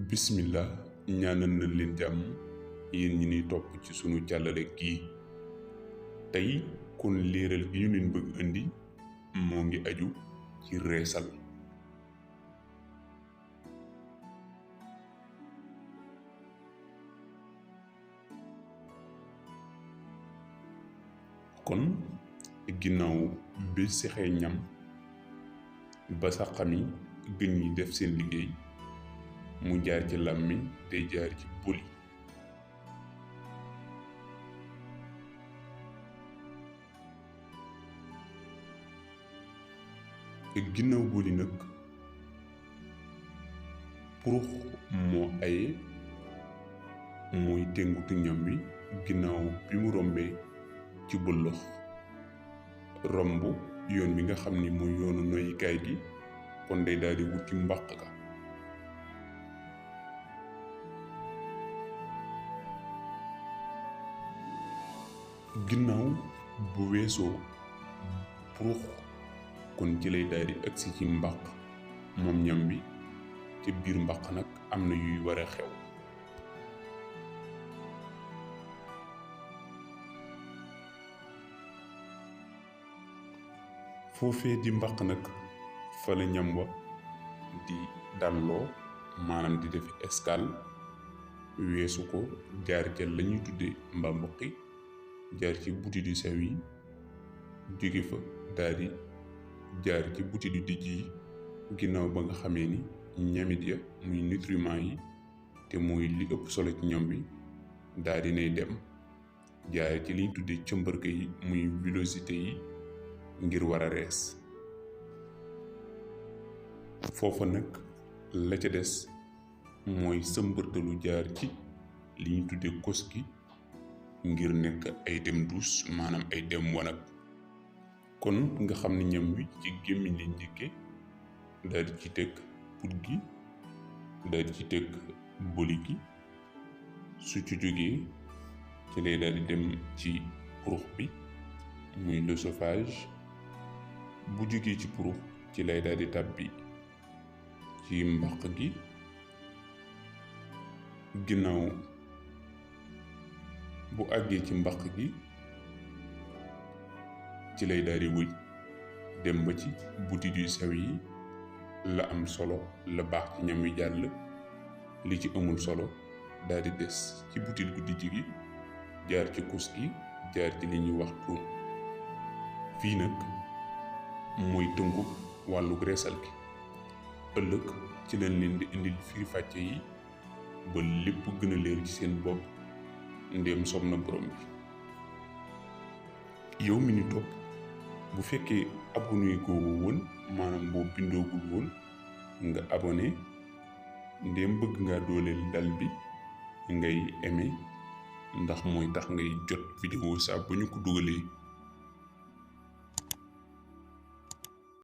bismillah ñaanal na leen jàmm yéen ñi ni topp ci sunu càllale gii tey kon leeral gi ñu leen bëgg indi moo ngi aju ci reesal. kon ginnaaw bi sexee ñam ba sa xami gën ñi def seen liggéey mu jaar ci làmmiñ te jaar ci boli ginnaaw boli nag purux moo aye mooy tengutu ñam wi ginnaaw bi mu rombee ci bëllox romb yoon bi nga xam ni mooy yoonu noyikaay gi kon day daal di wuti mbàq ga ginnaaw bu weesoo purux kon ci lay daal di agsi ci mbàq moom ñam bi ci biir mbàq nag am na yuy war a xew. foofee di mbàq nag fa la ñam wa di dalloo maanaam di def escale weesu ko jaar ca la ñuy tudde mbambuqi jaar ci butit yu sew yi jóge fa daal di jaar ci butit yu dijj yi ginnaaw ba nga xamee ni ñamit ya muy nutriments yi te muy li ëpp solo ci ñam bi daal di nay dem jaar ci liñ tudde cëmbërka yi muy villosité yi ngir war a rees. foofa nag la ca des mooy sëmbërtalu jaar ci li ñu tudde kos gi ngir nekk ay dem duus maanaam ay dem wanag. kon nga xam ne ñam wi ci gémmiñ lañ njëkke daal di ci teg put gi daal di ci teg boli gi su ci jógee ci lay daal di dem ci purux bi muy l'œsophage bu jógee ci purux ci lay daal di tàbbi ci mbàq gi ginnaaw bu àggee ci mbàq gi ci lay daal di wëy dem ba ci butit yu sew yi la am solo la baax ci ñam wi jàll li ci amul solo daal di des ci butit gu dijj gi jaar ci kus gi jaar ci li ñuy wax tuun. fii nag mooy tënku wàllu reesal gi ëllëg ci lañ leen di indil firi fàcce yi ba lépp gën a leer ci seen bopp ndéem sob na borom bi. yow mi ni topp bu fekkee abonné googu woon maanaam boo bindoogul woon nga abonné ndéem bëgg nga dooleel dal bi ngay aimé ndax mooy tax ngay jot vidéo saa bu ñu ko dugalee